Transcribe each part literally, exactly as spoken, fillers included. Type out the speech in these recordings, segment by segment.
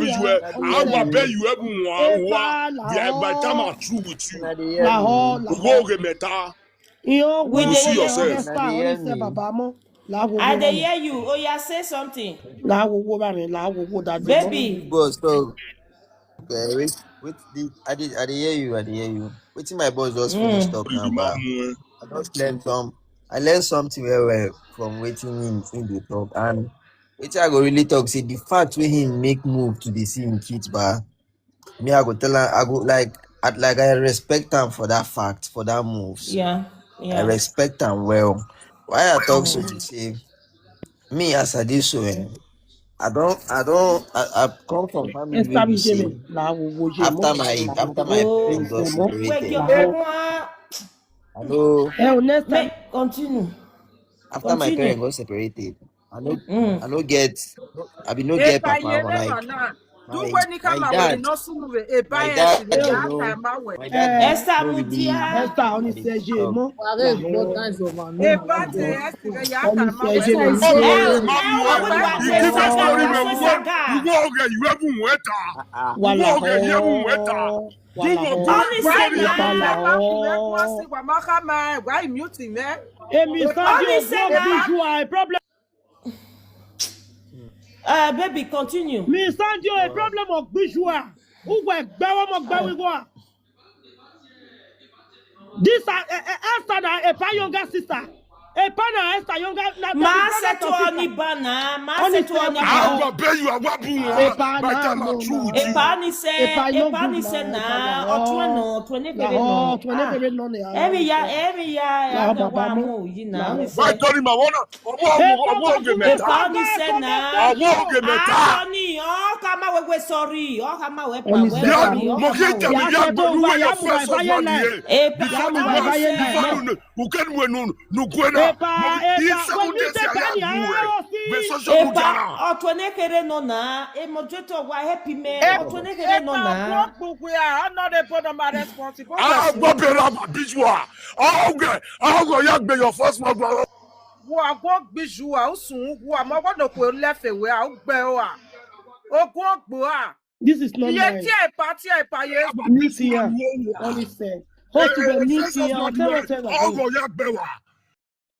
be you. I will pay you everyone. By the time I'm through with you, Lahore, we go get better. You will see yourself. Understand. They hear me. Baba mo. I dey hear you. Oh yeah, say something. Baby. Boss talk. Okay, wait, wait. The, I did, I did hear you. I did hear you. Waiting my boss just finish talk now, but I just learned some. I learned something very well from waiting in in the talk, and waiting I go really talk. Say the fact wey him make move to the scene kids bar. Me I go tell her I go like I, like I respect am for that fact for that moves. Yeah. I respect am well. Why I talk so to say me as I did so, eh, I don't, I don't, I, I come from family wey be say after my, after my parents got separated. I know. Hey, next time, continue. After my parents got separated, I no, I no get, I be no get papa. Like, my, my dad, my dad, you know, my dad Esther no really Mudia. Esther, on the C J, no? Wàhálà ìgbọ́ guys of our name. Eba te Esther ya kama. If this story we go, we go okay, you have one wetter. Wala. You go okay, you have one wetter. Wala. Why you muting, eh? Emi Sanji, problem. Uh, baby, continue. Mi Sanji, a problem of visual. Who were gbewo mo gbewo. This uh, uh, uh, Esther na Epa younger sister. Epa na Esther younger. Na Ma se to oni bana. Ma se to oni bana. I go pay you a wabu. Epa na no. Epa ni se. Epa ni se na. Otwe no. Otwe ne bere no. Otwe ne bere no ne. Emi ya, emi ya, ya wa mo yi na. Why don't you want? Ọwọ́, ọwọ́, ọwọ́ oge mẹ́ta. Epa ni se na. Ọwọ́ oge mẹ́ta. Oni, ọ ka ma we we sorry. Ọ ka ma we pa we sorry. Mo kì í tẹ̀lé ya gbọ́dọ̀ wẹ̀ yẹ fẹ́ sọ fún mi yẹ. Epa ni se. Mo kẹ́ nu ẹnu nu gbẹ́ náà. Epa, Epa, when you take any house, Epa, ọtọ ne kere nọ na. E mo je to wa happy me. Ọtọ ne kere nọ na. Epa, gbogbo ya, honorable number responsible. Ah, gbọ́ bẹ̀rẹ̀ àbíjúwa. Ọ̀gẹ̀, ọ̀gẹ̀ ya gbé your first one gbọ́. Wo agbo gbiju a, usun ugwu a, mo gbọ́dọ̀ kwe lefe we a, ugbe o a. Ogun ogbo a. This is not nice. Iye tí ẹ pa, tí ẹ pa ye. Meeting ya. Honestly. Host to the meeting ya. Tell us, tell us. Ọ̀gẹ̀ ya gbé wa.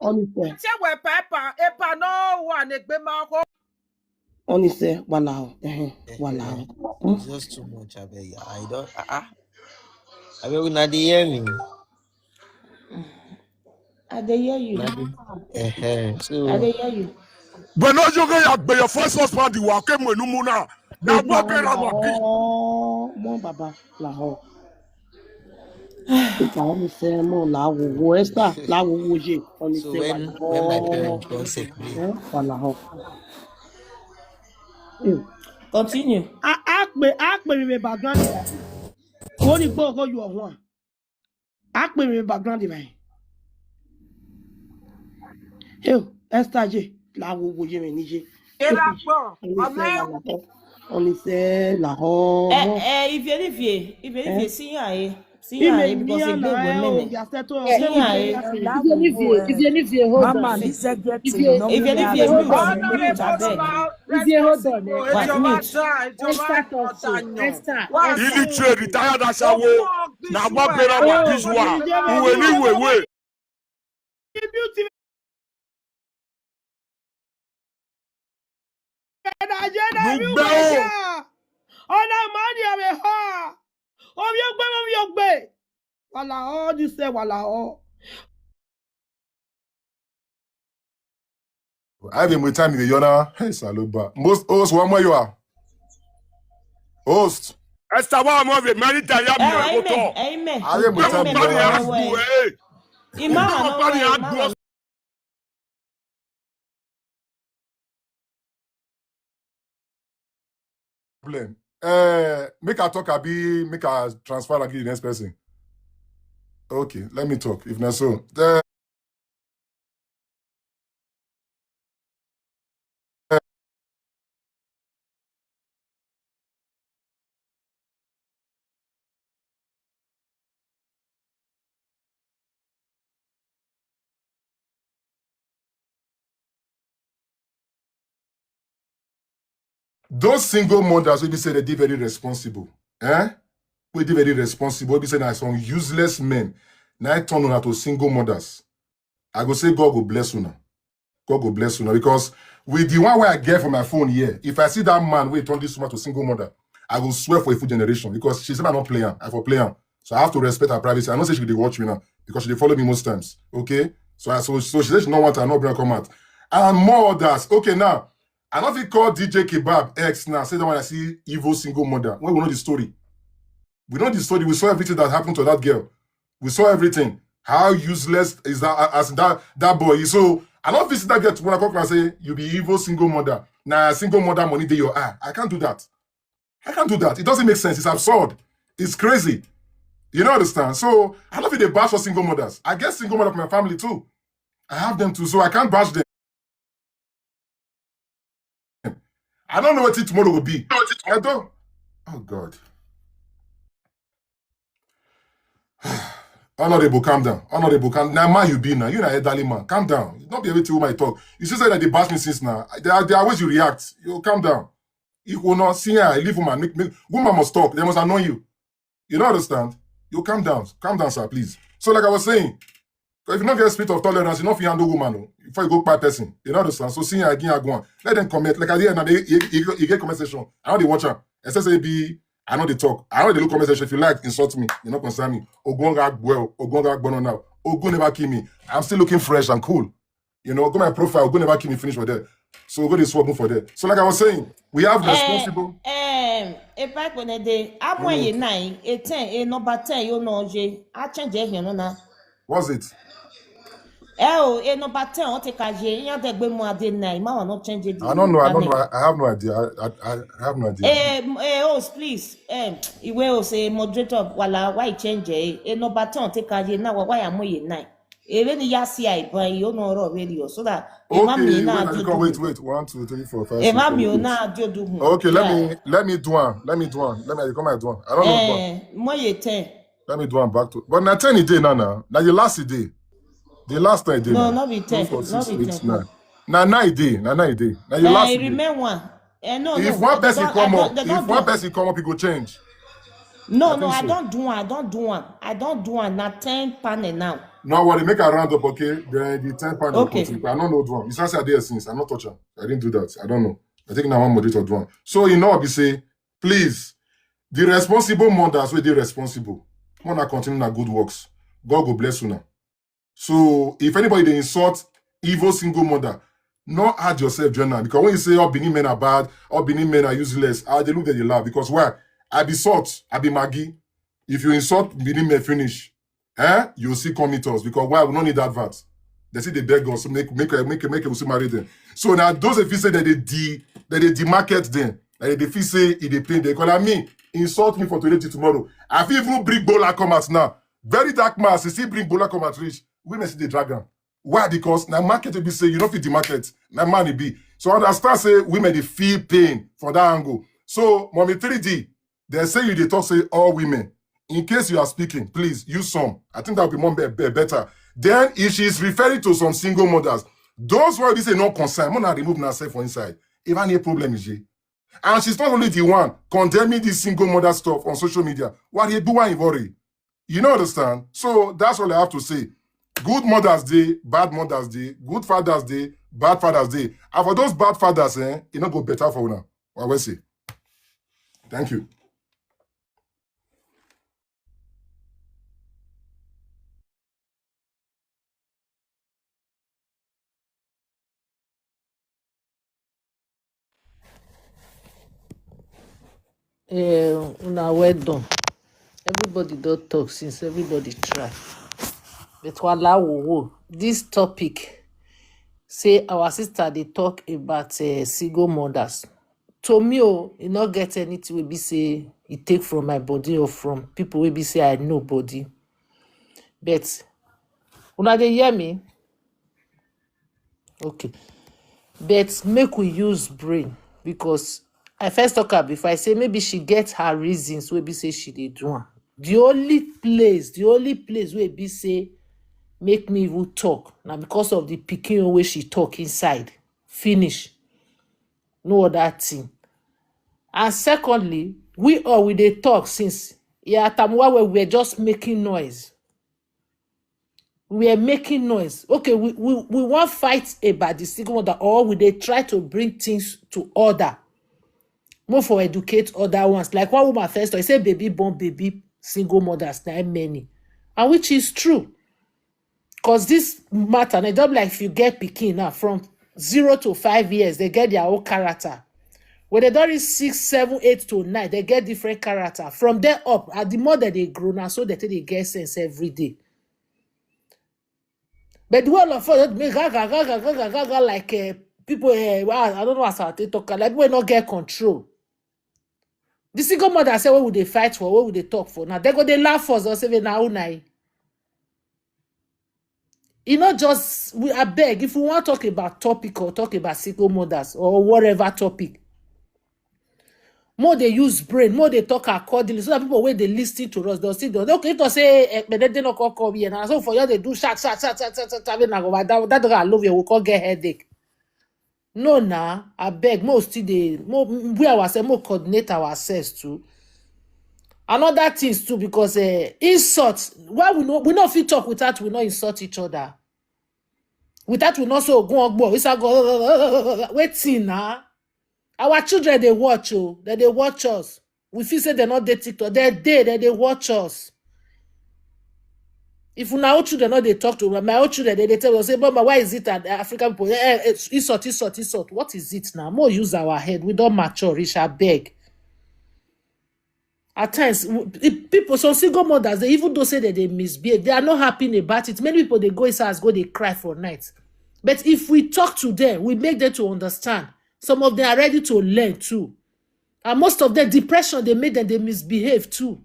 Honestly. Tí ẹ wẹ̀ pa, ẹ pa, ẹ pa náà wà ní gbé máa kó. Honestly, wala o. Eh, wala o. It's just too much, abeg. I don't, ah, ah. Abeg, una dey hear me? I dey hear you. Una dey, eh, eh, so I dey hear you. But no joke, ya be your first husband, you are came with Numuna. Na what kind of a bitch? Oh, mo baba, la ho. Ìgbà wọn mi fẹ́ mọ̀ láwòwò Esther, láwòwò yé. So when, when my parents don separate. Eh, wala ho. Continue. A, a pe, a pe mi background. Wọ́n ní gbọ́ ọkọ yóò hàn. A pe mi background báyìí. Hey, Esther J, láwòwò yé mi níye. Era pọ̀, ọmọ. Oníṣẹ́ làhọ́. Eh, eh, Ivie, Ivie, Ivie, Ivie, see here, eh. See here, eh, because e dey women. See here, eh. Ivie, Ivie, Ivie, hold on. Mama, this is getting Ivie, Ivie, mute, abeg. Ivie, hold on, eh. What, mute? Esther talk to Esther. Illiterate, retired ashawo. Na what better than this one? Uwe ni wewe. Beautiful. Ọ̀nà màá ní ẹ̀rẹ̀ ha. Omi ó gbé, omi ó gbé. Wàlà ọ́, this say wàlà ọ́. I have a time in the Yona. Hey, Saloba. Most host, one more you are. Host. Esther, wa mo ve mari da ya mi o to. Amen. Amen. I have a time in the Yona. Imama no way, imama. Problem. Uh, make I talk, abi, make I transfer and give the next person. Okay, let me talk. If not so, the Those single mothers wey be say they dey very responsible, eh? Wey dey very responsible, wey be say na some useless men, na I turn una to single mothers. I go say God go bless una. God go bless una because with the one wey I get for my phone here, if I see that man wey turn this woman to single mother, I go swear for a full generation because she say I no play am, I for play am. So I have to respect her privacy. I know say she dey watch me now because she dey follow me most times. Okay? So I, so, so she say she no want her, no bring her come out. And more others. Okay, now, I no fit call D J Kebab ex now. Say that one I see evil single mother. When we know the story. We know the story. We saw everything that happened to that girl. We saw everything. How useless is that, as that, that boy is. So I no fit see that girl tomorrow come and say, "You be evil single mother." na single mother money dey your eye. I can't do that. I can't do that. It doesn't make sense. It's absurd. It's crazy. You know, understand? So I love it. They bash for single mothers. I get single mother from my family too. I have them too, so I can't bash them. I don't know what it tomorrow will be. I don't. Oh God. Honorable, calm down. Honorable, calm. Now, man, you be now. You na elderly man. Calm down. Don't be everything with my talk. You see, say that they bash me since now. There are, there are ways you react. You calm down. You will not see her. I leave woman. Make, make, woman must talk. They must annoy you. You don't understand? You calm down. Calm down, sir, please. So, like I was saying, if you don't get spirit of tolerance, you don't feel handle woman. Oh. Before you go by person, you don't understand. So, see her again, I go on. Let them comment. Like I did, and they, you, you, you get comment section. I know they watch her. S S A B, I know they talk. I know they look comment section. If you like, insult me. You know, concern me. Ogun ga gbo, Ogun ga gbo now. Ogun never kill me. I'm still looking fresh and cool. You know, go my profile. Ogun never kill me. Finish for there. So go this work for there. So like I was saying, we have Eh, responsible. Um, a pack when they, I'm when you nine, a ten, a number ten, you know, J. I change it here, no, no. What's it? Oh, a number ten, I'll take a J. You have to be more than nine. Mama, not change it. I don't know. I don't know. I, I have no idea. I, I, I have no idea. Eh, m- eh, oh, please. Um, Iwe o say moderator, wala, why change it? A number ten, take a J. Now, why am I nine? Even the Yasi I buy, you know, already, so that a Okay, mommy wait, now I do can't do wait, it. Wait. One, two, three, four, five, A six, mommy, seven, you eight. now do do. Hmm. Okay, let Yeah. Me let me do one. Let me do one. Let me I come and do one. I don't know do one. Eh, more you ten. Let me do one back to. But now ten a day now now. Now you last a day. The last time a day No, now. Not be Two, ten. Four, Not six, be Eight, ten. Nine. Now nine a day. Now nine a day. Now you Eh, last I a day. Remember one. Eh, no, If no, one they person don't, come I up, don't, they if don't one do. Person come up, it go change. No, I no, think I so. Don't do one. I don't do one. I don't do one. Not ten panel now. No worry, make a round up, okay? Then the ten panel Okay. Continue. I don't know do one. It's not there since. I'm not touching. I didn't do that. I don't know. I think now one moderator do one. So you know, be say, please, the responsible mothers will be responsible. Wanna continue na good works. God go bless you now. So if anybody they insult evil single mother, not add yourself join am. Because when you say all Benin men are bad, all Benin men are useless, I they look at you laugh. Because why? I be salt, I be Maggie. If you insult Benin men finish, eh, you see come meet us. Because why? We don't need advert. They see they beg us, make make make make we see marry them. So now those if you say that they de that they demarket them, that they feel say it they pain them. Because I mean, insult me for today till tomorrow. I feel even bring Bola come out now. Very dark mass, you see bring Bola come out reach. Women see the dragon. Why? Because now market will be say you don't fit the market. Now money be. So I understand say women they feel pain for that angle. So mommy three D, they say you they talk say all women. In case you are speaking, please use some. I think that would be more be- be- better. Then if she is referring to some single mothers, those who be say no concern, wanna remove herself for inside. If any problem is ye. And she's not only the one condemning this single mother stuff on social media. What he do one worry? You know understand? So that's all I have to say. Good Mother's Day, bad Mother's Day, good Father's Day, bad Father's Day. And for those bad fathers, eh, it not go better for now. What we say? Thank you. Eh, una well done. Everybody don talk since, everybody try. But wala wo wo, this topic say our sister dey talk about uh, single mothers. To me, oh, e no get anything wey be say e take from my body or from people wey be say I know body. But una dey hear me? Okay. But make we use brain, because I first talk her before. I say maybe she get her reasons wey be say she dey do am. The only place, the only place wey be say make me even talk na because of the pikin wey she talk inside. Finish. No other thing. And secondly, we all we dey talk since. Yeah, Tamuwa, we were just making noise. We are making noise. Okay, we, we, we want fight about the single mother, or we they try to bring things to order. More for educate other ones. Like one woman first, I say baby born baby single mothers, not many. And which is true. Because this matter, they don't like if you get pikin now from zero to five years, they get their own character. When they don't reach six, seven, eight to nine, they get different character. From there up, at the more that they grow now, so that they get sense every day. But the one of us make gaga gaga gaga gaga like a People, eh, well, I don't know as I take talk, like, people no get control. The single mother say, "What would they fight for? What would they talk for?" Now they go, they laugh for us, say, "Na una." You know, just, we, I beg, if we want to talk about topic or talk about single mothers or whatever topic, more they use brain, more they talk accordingly, so that people, when they listen to us, they'll see, they'll, okay, if they say, eh, but they don't call, call me, and so for you, they do shot, shot, shot, shot, shot, shot, shot, shot, shot, that, that I love you, we can't get headache. No, nah, I beg, more still they, more, we ourselves, more coordinate ourselves too. Another things too, because, uh, insult, why we no, we no fit talk without we no insult each other. Without we no so go on, go, it's a go, waiting now. Our children, they watch you, that they watch us. We feel say they're not there TikTok. They're there, that they watch us. If una own children no dey talk to my own children, they, they tell us, say, "Mama, why is it that African people, eh, eh, insult, insult, insult? What is it now?" More use our head. We don't mature, reach, I beg. At times, w-, if people, some single mothers, they even don't say that they misbehave. They are not happy about it. Many people, they go inside, go, they cry for night. But if we talk to them, we make them to understand. Some of them are ready to learn too. And most of them, depression, they make them, they misbehave too.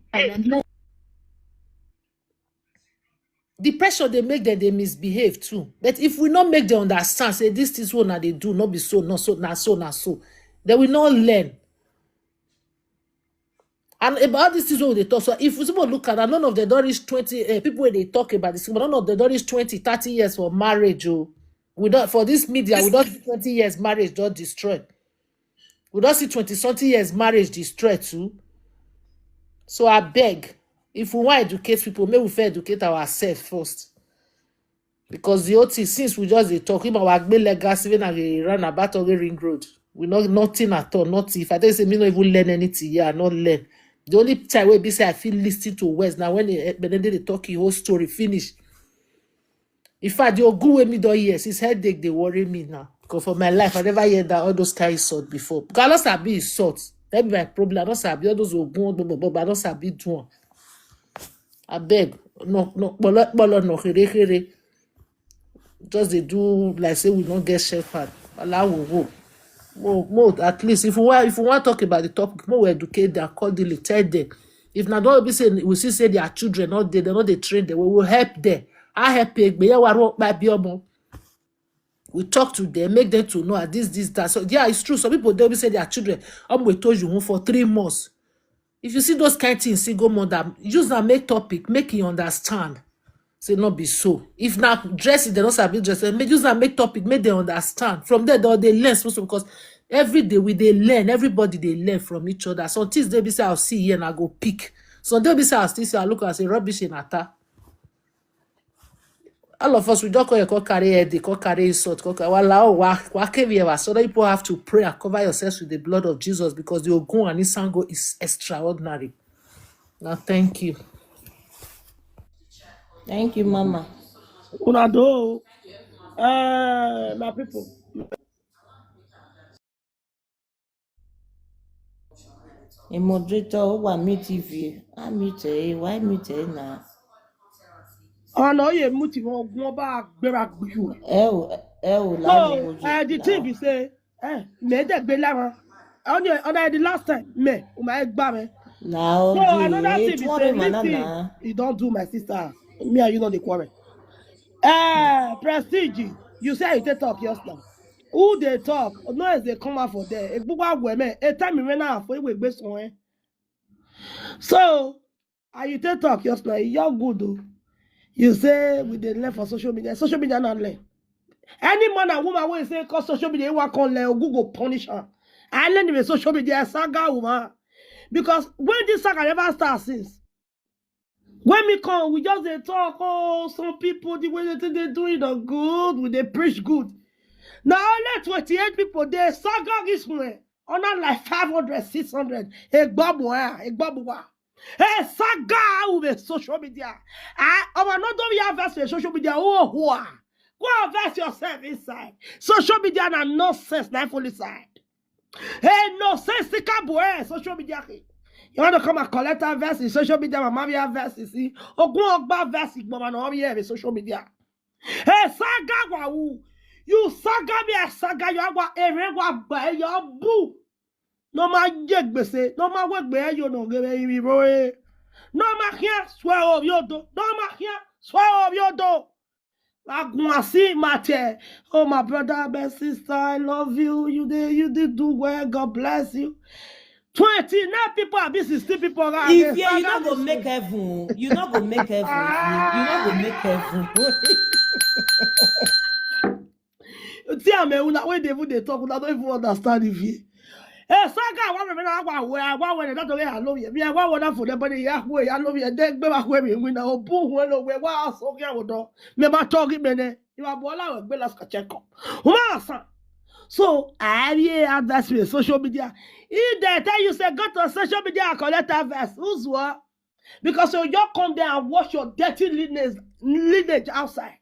Depression, they make them, they misbehave too. But if we not make them understand, say, "This is what now they do, not be so, not so, not so, not so," they will not learn. And about this is what they talk. So if we suppose look at that, none of them don't reach twenty, eh, people when they talk about this, but none of them don't reach twenty, thirty years for marriage. Oh, we don't, for this media, we don't see twenty years marriage don't destroy. We don't see twenty something years marriage destroy too. So I beg, if we want educate people, may we fair educate ourselves first. Because the whole thing, since we just dey talk, him our gbe legacy when I dey run about Oge Ring Road. We know nothing at all, nothing. If I tell you say me not even learn anything, yeah, I not learn. The only time wey be say I feel listen to words now when they, when they dey talk the whole story finish. In fact, the ogun wey me don hear, since headache dey worry me now. Because for my life, I never hear that, all those kind insult before. Because I don't sabi insult. That be my problem. I don't sabi all those ogun, blah, blah, blah, blah, I don't sabi do one. I beg, no, no, bolo, bolo, no, here, here. Just they do like say we don't get shepherd. Allow we go. More, more, at least if we want, if we want to talk about the topic, more we educate them accordingly, tell them. If not, don't be say we see say their children not there, they not they train them. We will help them. I help you, but yeah, we are by be omo. We talk to them, make them to know, ah, this, this, that. So yeah, it's true. Some people, they'll be say their children, um, we told you for three months. If you see those kind things, single mother, use and make topic, make you understand. Say not be so. If not dress, they don't sabi dress, eh, make, use and make topic, make they understand. From there, they, they learn small small, because every day we they learn, everybody they learn from each other. Some things they be say, "I'll see here and I go pick." Some they be say, "I'll still say, I look and say rubbish in atta." All of us, we don't call, call carry headache, call carry insult, call carry, wala, oh, wa, wa, came here, so that people have to pray and cover yourselves with the blood of Jesus, because the ogun and isango is extraordinary. Now, thank you. Thank you, Mama. Una do. Uh, my people. A moderator, who are mute if you, I mute, eh, why mute, eh, now? Ọ̀nà oyè mú tí wọ́n, wọ́n bá gbéra gbìyù. Ẹ o, ẹ o, No, láàrin ojú uh, the ìlà thing wa. Be say, eh, me de gbé lára. Only, only the last time, me, o ma gba me. Now, So you, another eh, thing be two say, hundred man listen, now. You don't do my sister. Me and you know the quarrel. Eh, Prestige, you say you take talk just now. Who they talk? No, as they come out for there. A big one women, a time we went out for we gbé sùn, eh. So, and you take talk just now, you're good though. You say we dey learn for social media. Social media not learn. Any man and woman wey say cause social media, you want call learn, Google punish her. I learn with social media, saga woman. Because when this saga never start since, when me come, we just dey talk, oh, some people, the way they think they do it are good, we dey preach good. Now, only twenty-eight people, they saga this one. On like five hundred, six hundred. Hey, Babu, eh, hey, Babu, wa. Hey, saga with social media. Ah, our not don't have verse with social media. Oh, who are? Go and verse yourself inside. Social media na nonsense, na full inside. Hey, nonsensical boy, social media. You want to come and collect our verse in social media, my mommy have verse, you see. Ogun Ogba verse, mama no have here in social media. Hey, saga wa wu. You saga me, I saga you, agwa, ere, gwa, gba, e, your boo. No ma ye gbese, no ma we gbe, yo, no, gebe, imi, bro, eh. No ma here, swear of your do. No ma here, swear of your do. Agwasi mate. Oh, my brother, my sister, I love you. You did, you did do well. God bless you. Twenty-nine people, abi sixty people. If you, you no go make heaven, you no go make heaven. You no go make heaven. See, I'm a una when they even they talk, una don't even understand if you. Eh, saga, wa me na wa we, wa we na to ya lo ye. Mi wa wa na for the body ya we, ya lo ye. Then be wa we, we na obu we lo we, wa so ya wo do. Me ma talk me ne. You are bola we be last check up. Uma sa. So I hear advice with social media. If they tell you say go to social media and collect advice, who's what? Because you just come there and wash your dirty lineage, lineage outside.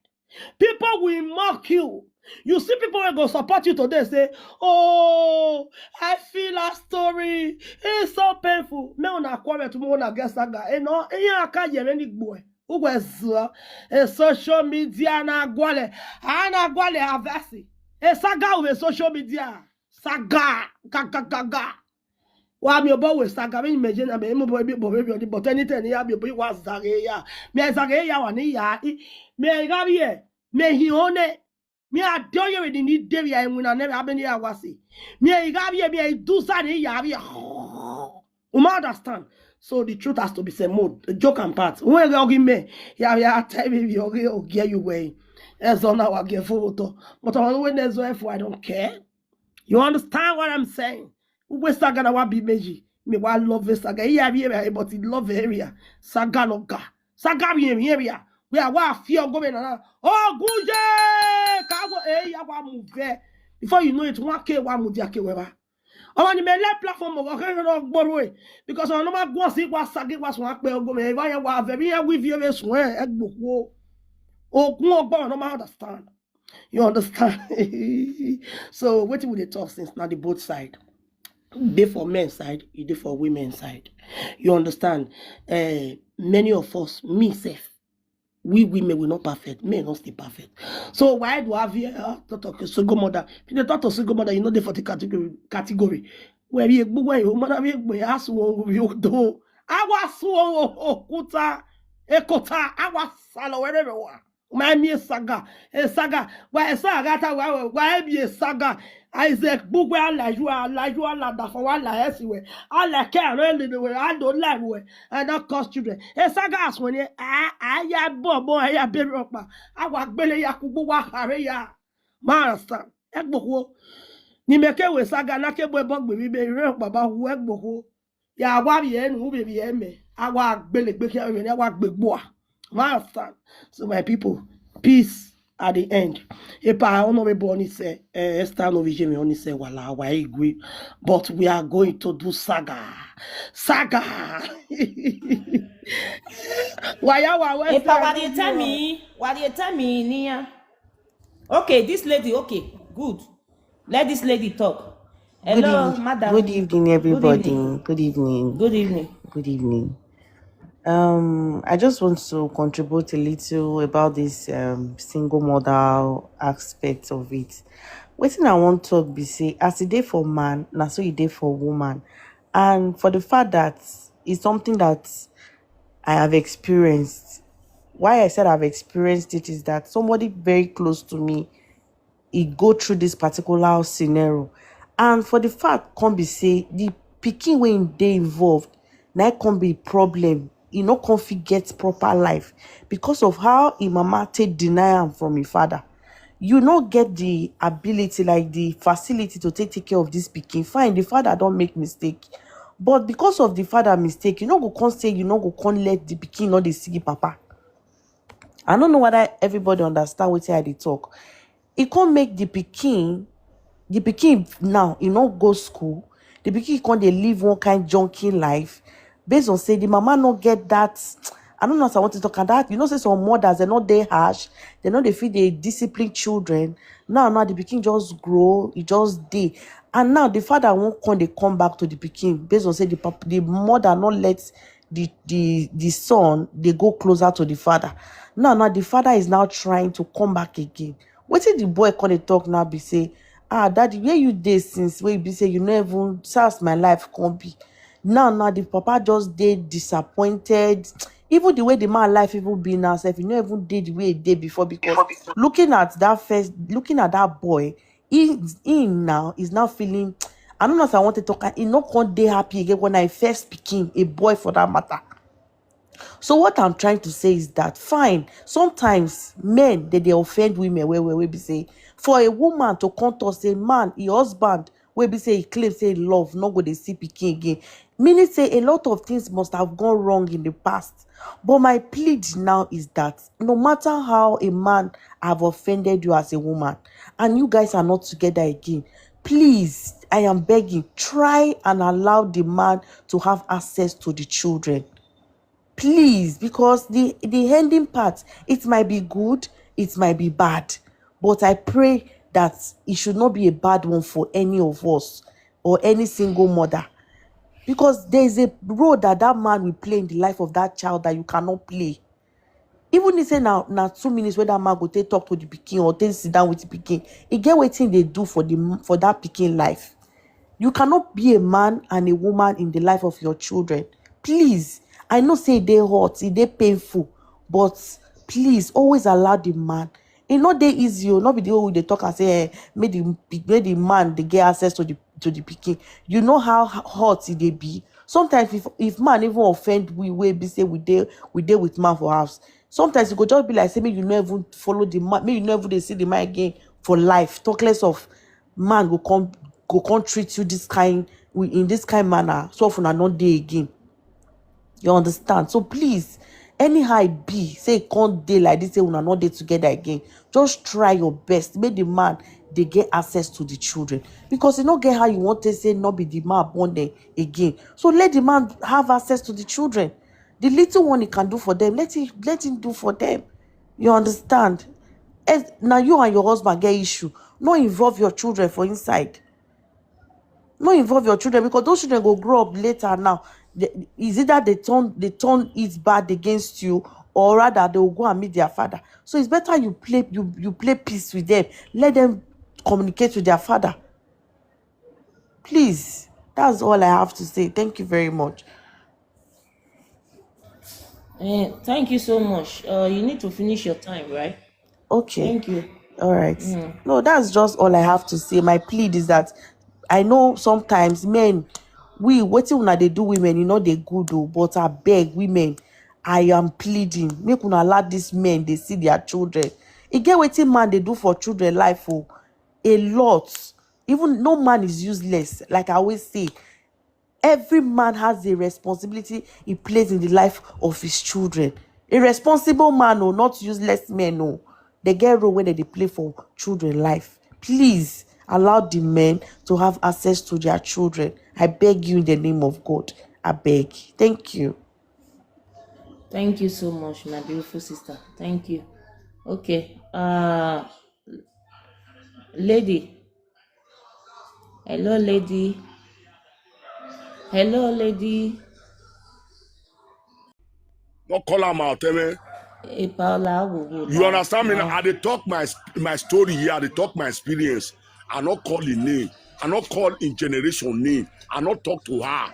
People will mock you. You see people will go support you today, say, "Oh, I feel a story. It's so painful." Me una quarrel tomorrow una get saga. You know, you can't hear any boy. Who was uh, a social media na gwale. Ana gwale avasi. A saga with social media. Saga. Ga, ga, ga, ga. Wa mi obo we saga, mi meje na me mo bo bi bo bi, but anything ya bi bo wa zage ya. Mi zage ya wa ni ya. Mi ga bi e. Mi hi one. Mi a do ye with ni de ya, e wuna ne abeni ya wasi. Mi ga bi e, mi do sa ni ya bi. Uma understand? So the truth has to be said. More joke and part. When you give me, ya ya tell me you get you way. As on our get photo. But on when there's if I don't care. You understand what I'm saying? Ugwe saga na wa bi meji. Me wa love saga. Iya bi area, but in love area. Saga no ga. Saga bi area. We are wa fi ogo me na. Oh, guje. Ka go e ya wa move. Before you know it, one K wa mu dia ke we ba. Ọmọ ni me le platform mo ke no gboro e. Because ọ̀nà ma gwa si wa sagi wa sun ape ogo me. Wa ya wa ve bi ya wi vi ve sun e, e gboku o. Okun ogbo no ma understand. You understand? So wetin we dey talk since na the both side. Dey for men side, e dey for women side. You understand? Uh, many of us, me sef, we women, we not perfect. Men not still perfect. So why do I have here uh, talk to single mother? If you talk to single mother, you know they for the category category. Where you go where you mother we go ask wo we do. Awa so okuta ekota awa salo wherever. My me saga, a saga. Why a saga ta why why be a saga? Isaac Bugwe alaju alaju alada for one la esiwe. Ala ke aro le we I don't like we. I don't cause children. A saga as when I I ya bobo I ya be ropa. Awa gbele ya kugbo wa hare ya. Master, egboko. Ni meke we saga na ke bo bo gbe bi be re baba hu egboko. Ya wa bi enu be bi eme. Awa gbele gbe ke eme awa gbe gbo. Master. So my people, peace at the end. Epa honorable Oni say, eh, Esther no vision me Oni say wala wa igwe. But we are going to do saga. Saga. Why ya wa we Epa, what do you tell me? What do you tell me, Nia? Okay, this lady, okay, good. Let this lady talk. Hello, Good, eve- madam. Good evening, everybody. Evening. Good evening. Good evening. Good evening. Um, I just want to contribute a little about this um, single mother aspect of it. Wetin I wan talk be say, as e dey for man, na so e dey for woman. And for the fact that it's something that I have experienced. Why I said I've experienced it is that somebody very close to me, he go through this particular scenario. And for the fact come be say the pikin wey dey involved, na come be problem. E no come fit get proper life because of how im mama take deny am from im father. You no get the ability, like the facility to take take care of this pikin. Fine, the father don make mistake, but because of the father mistake, you no go come say you no go come let the pikin no dey see papa. I no know whether everybody understand wetin I dey talk. E come make the pikin, the pikin now e no go school. The pikin come dey live one kind junkie life based on say the mama no get that. I don't know as I want to talk am that you know say some mothers dem no dey harsh, dem no dey fit dey discipline children. Now now the pikin just grow, e just dey, and now the father wan come dey come back to the pikin based on say the pap- the mother no let the the the son dey go closer to the father. Now now the father is now trying to come back again. Wetin the boy come dey talk now be say, "Ah, daddy, where you dey since wey be say you no even, sars my life come be?" Now, now the papa just dey disappointed. Even the way the man life even be now sef, e no even dey the way e dey before, because looking at that first, looking at that boy, he, he now is now feeling, I don't know if I want to talk, he no come dey happy again when I first pikin, a boy for that matter. So what I'm trying to say is that, fine, sometimes men, they, they offend women where, where we be say, for a woman to come to say, man, your husband, wey be say he claim say he love, no go dey see pikin again, meaning say a lot of things must have gone wrong in the past. But my plead now is that no matter how a man have offended you as a woman and you guys are not together again, please, I am begging, try and allow the man to have access to the children. Please, because the the ending part, it might be good, it might be bad, but I pray that it should not be a bad one for any of us or any single mother, because there is a role that that man will play in the life of that child that you cannot play. Even if say now, now two minutes where that man go take talk to the pikin or take sit down with the pikin, e get wetin dey do for the, for that pikin life. You cannot be a man and a woman in the life of your children. Please, I know say e dey hot, e dey painful, but please always allow the man. E no dey easy o, no be the way we dey talk and say, eh, make the, make the man dey get access to the, to the pikin. You know how hot e dey be. Sometimes if, if man even offend we, wey be say we dey, we dey with man for house, sometimes e go just be like say make you no even follow the man, make you no even dey see the man again for life. Talk less of man go come, go come treat you this kind, in this kind manner. So often I no dey again. You understand? So please, anyhow e be, say e come dey like this, say una no dey together again, just try your best, make the man dey get access to the children, because e no get how you want to say no be the man born them again. So let the man have access to the children. The little one he can do for them, let him, let him do for them. You understand? As now you and your husband get issue, no involve your children for inside. No involve your children, because those children go grow up later now. They, is either they turn, they turn it bad against you, or rather they will go and meet their father. So it's better you play, you, you play peace with them. Let them communicate with their father. Please, that's all I have to say. Thank you very much. Eh, thank you so much. Uh, you need to finish your time, right? Okay. Thank you. All right. No, that's just all I have to say. My plead is that I know sometimes men, we, wetin una dey do women, you know they good o, but I beg women, I am pleading, make una allow these men dey see their children. E get wetin man dey do for children life o, a lot. Even no man is useless. Like I always say, every man has a responsibility he plays in the life of his children. A responsible man o, not useless men o. They get role wey they dey play for children life. Please allow the men to have access to their children. I beg you in the name of God. I beg. Thank you. Thank you so much, my beautiful sister. Thank you. Okay. Uh, lady. Hello, lady. Hello, lady. No call am out, eh, man. Hey, Paula, we go You now. understand me? Now. I dey talk my sp- my story here. I dey talk my experience. I not call in name. I not call in generation name. I not talk to her.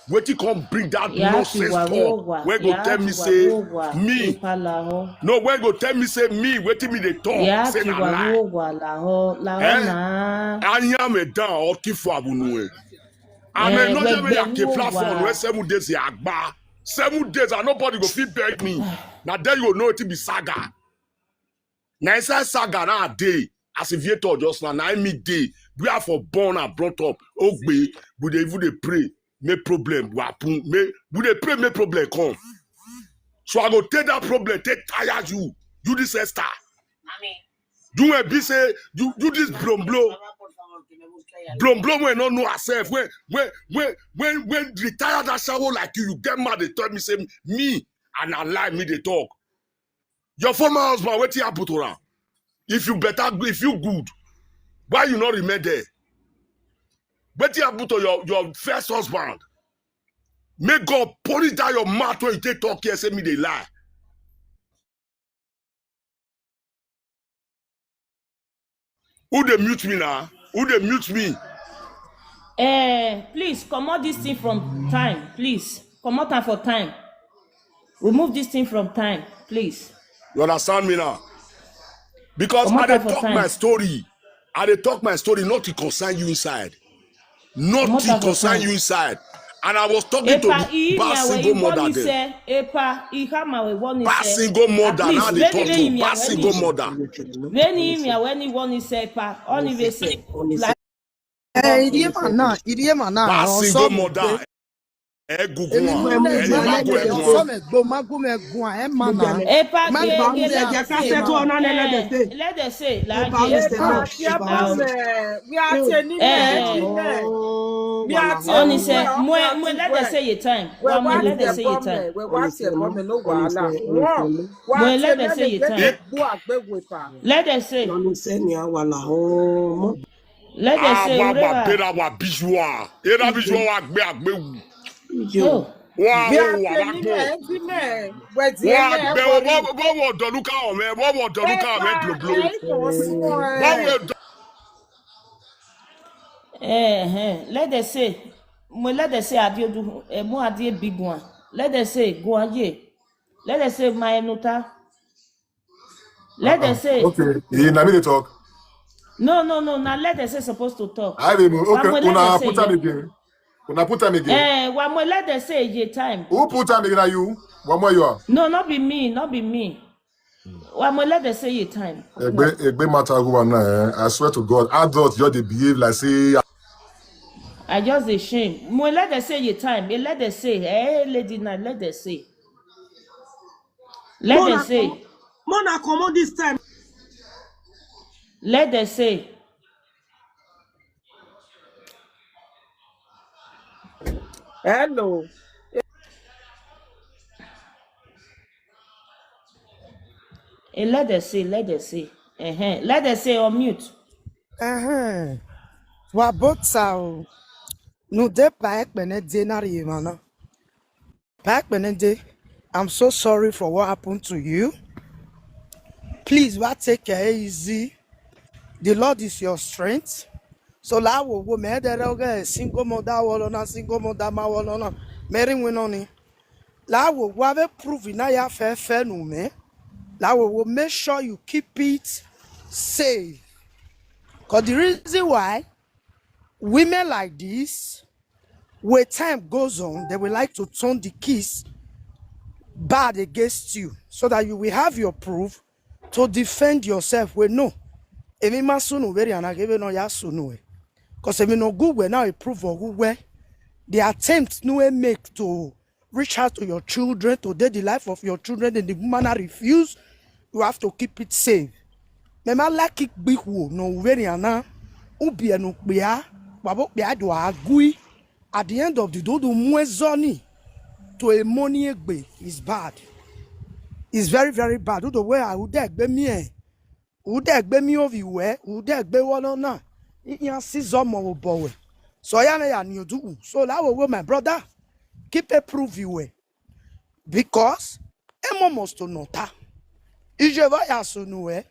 Wetin come bring that Ya nonsense Tiwa talk? Rowa. Where go Ya tell me Tiwa say Rowa. me? Epalaho. No, where go tell me say me? Wetin me dey talk? Ya Say na Tiwa lie. Rowa. Laho. Laho Eh? na. Anya me down or kifu abunue. I'm Eh, a not we- even we- a kefla we- phone where seven days ya agba. Seven days and nobody go fit beg me. Now there you know it be saga. Now inside saga now day as a vehicle just now. Now me day we are for born and brought up. Ogbe, we dey even dey pray. Make problem go happen. Make we dey pray. Make problem come. So I go take that problem. Take tire you. You this Esther. You will be say you you this blom blow. Blom blow when no know herself. When when when when when retire that shower like you, you get mad. They tell me say me and I lie me they talk. Your former husband, what happen to her? If you better, if you good, why you not remain there? What happen to your your first husband? May God punish that your mouth when you take talk here. Say me they lie. Who dey mute me now? Who dey mute me? Eh, please comot this thing from time, please. Comot am for time. Remove this thing from time, please. You understand me now? Because I Comot dey am for talk time. my story. I dey talk my story, not to concern you inside. Not Comot to am for concern time. you inside. And I was talking to Epa the iyi bad miawe single mother iwoni then. Se, epa iha mawe woni Bad se. Single mother, Please, now they veni talk ve to imiawe bad single ni. Mother. Veni imiawe ni woni se pa. Oni ve se. Like, Eh, Iriema na, Iriema na, Bad oh, single sorry. Mother. Egungun Èmi a, mú mi ẹni gbà máa gbọ́ lẹ́gbẹ̀ẹ́ ẹ̀gbọ́n. sọ́mẹ̀ gbọ́ mágúnmẹ̀ gùn à ẹ̀ mà nà. Epa Má ge gbà ge mí let ẹ̀jẹ̀ us ká say. ṣe tó ọ̀nà ní Eh, ẹlẹ́dẹ̀ tè. let us say Epa like Mister eh, Epa eh, Mister eh, Epa. Oni se, mo mo let us say your time. Wa mo let us say your time. Mo let us say your time. Let us say. Let us say Àwa whatever. Bàbá wa Bíṣúà. Eré Bíṣúà wa gbé àgbéwù. Oh. Wọ́n á wò wá wá gbọ́. Wọ́n á gbé wọ́n wọ́n wọ́n wọ̀ dọ̀lúkà ọ̀mẹ́ wọ́n wọ̀ dọ̀lúkà ọ̀mẹ́ blòblò. Wọ́n wọ̀ dọ̀. Eh, eh. Let us say. Mo let us say Adiodu. Eh, mo Adie big one. Let us say go aye. Let us say my nota. Let us say. Okay, you na me dey talk. No, no, no. Now let us say supposed to talk. I dey move. Wa Okay, mo let una us say put am ye. Again. Una put am again. Eh, wa mo let us say ye time. Who put am again? Na you? One more you are. No, not be me, not be me. Wa mo let us say ye time. Egbe, Egbe matter who are now. Eh? I swear to God, adults just dey behave like say I just dey shame. Mo let us say ye time. Eh, let us say. Eh, lady na let us say. Let Mona us say. Comot, Mona comot this time. Let us say. Hello. Eh, let us say. Let us say. Uh-huh. Let us say on mute. Ẹ̀hẹ́n. Wà bó ta o. Nù dé pa ẹ pẹ̀lẹ́ dé náà rí ìmọ̀ náà. Pa ẹ pẹ̀lẹ́ dé. I'm so sorry for what happened to you. Please wá take care easy. The Lord is your strength. So láwo wo mẹ́ẹ̀ẹ́dẹ́rẹ́ ọgẹ́ single mother wọlọ́nà single mother máa wọlọ́nà mẹ́rin wínà ni. Láwo wo abẹ́ prove iná ya fẹ́fẹ́ nù mẹ́. Láwo wo make sure you keep it safe. Cause the reason why women like this, when time goes on, they will like to turn the kiss bad against you so that you will have your proof to defend yourself. We know. Emi masunu very and agebe no ya sunu. Cause emi no good we now a proof of who we the attempt no we make to reach out to your children, to take the life of your children, and the woman I refuse, you have to keep it safe. Mema like it big wo no very ana. Ubi no kpia, wabo kpia do agui. At the end of the day, do mwezoni to a money egbe is bad. It's very, very bad. Do the way I would egbe me. Would egbe me of you, eh? Would egbe one on na. It yan season more boy. So I am a new do. So that will my brother. Keep a proof you, eh? Because emo must to nota. Ije va ya sunu, eh?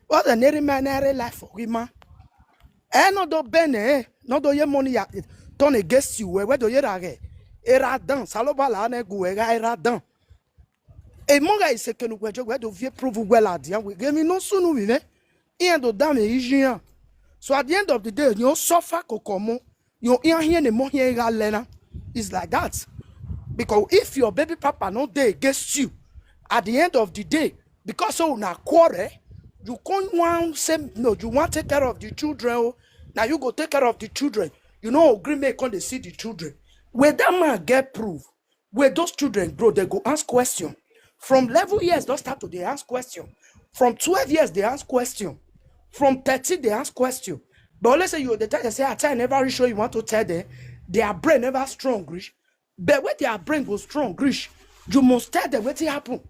What an every man every life for him. Eh, no do bene, eh? No do ye money ya turn against you, eh? Where do ye rage? Era dan, saloba la ne gu era era dan. E monga ise kenu gwejo gwedo vie prove well at the end. We give me no sunu we ne. Ian do dame ijian. So at the end of the day, you suffer kokomo. You ian here ne mo here ga lena. It's like that. Because if your baby papa no dey against you, at the end of the day, because so na quarrel, you can't want say no, you want take care of the children. Oh, now you go take care of the children. You know, agree make come dey see the children. When that man get proof, when those children grow, they go ask question. From eleven years, they start to they ask question. From twelve years, they ask question. From thirteen, they ask question. But let's say you the time they say, I tell you, never reach where you want to tell them. Their brain never strong reach. But when their brain go strong reach, you must tell them what happen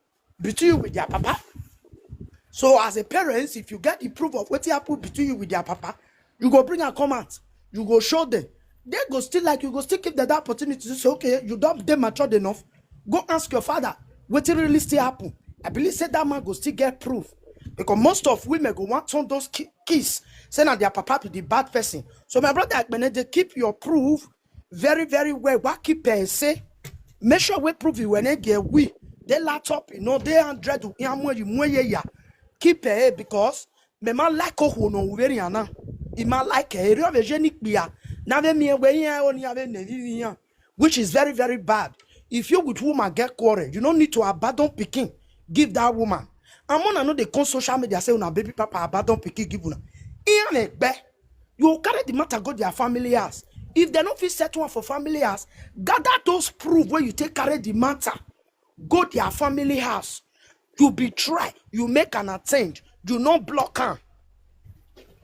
between you with their papa. So as a parent, if you get the proof of what happened between you with their papa, you go bring and come out. You go show them. They go still like you go still give them that opportunity to say, okay, you don't they matured enough. Go ask your father what really still happen. I believe say that man go still get proof. Because most of women go want turn those ki- kids, say na their papa be the bad person. So my brother Akpene, dey keep your proof very, very well. Wa keep e say, make sure we prove it when e get we. Dey laptop, you know, dey hundred, ya mwe, mwe ye ya. Keep e, because me ma like o ho no we ri ana. I ma like e, ri o ve je ni pia. Na ve mi e we ya, o ni ave ne vi vi ya. Which is very, very bad. If you with woman get quarrel, you no need to abandon pikin, give that woman. And mona no dey come social media say una baby papa abandon pikin give una. Iyan egbe, you carry the matter go their family house. If they no fit settle am for family house, gather those proof wey you take carry the matter go their family house. You betray, you make an attempt, you no block am.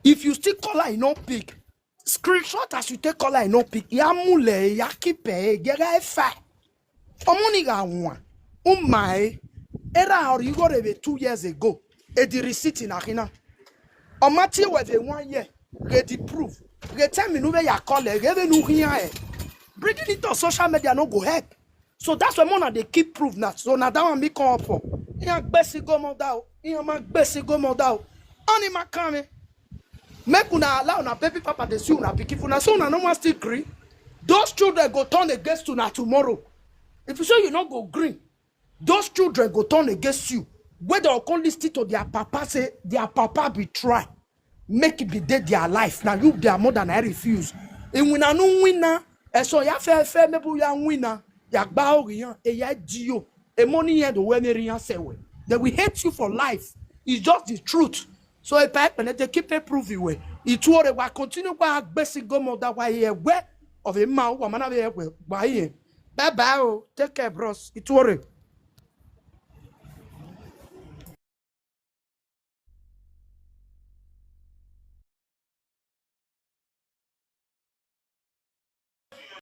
If you still call her, e no pick. Screenshot as you take call her, e no pick. Ya mule, ya keep e, gere e fa. Omuni ga nwa. Umai. Era hori go reve two years ago. E di receipt in ahina. Omati we ve one year. Ge di proof. Ge tell me nu ve ya call e, ge ve nu hiya e. Bringing it on social media no go help. So that's why mona dey keep proof na. So na that one me come up for. Iyan gbesi go mother o. Iyan ma gbesi go mother o. Oni ma come. Make una allow una baby papa dey see una pikin for una. So una no wan still gree. Those children go turn against una tomorrow. If you say you no go gree, those children go turn against you. Wey dem come listen to their papa say their papa be try make e be dey their life. Na you their mother na refuse. Iwina no wina. Eso ya fe fe mebu ya wina. Ya gba ori yan. E ya di yo. E money yan do we meri yan se we. They will hate you for life. It's just the truth. So if I penete keep a prove iwe. Ituore wa continue kwa agbesi go mother wa ye we. Of a man wa mana we we. Wa ye. Bye bye o. Take care, bros. Ituore.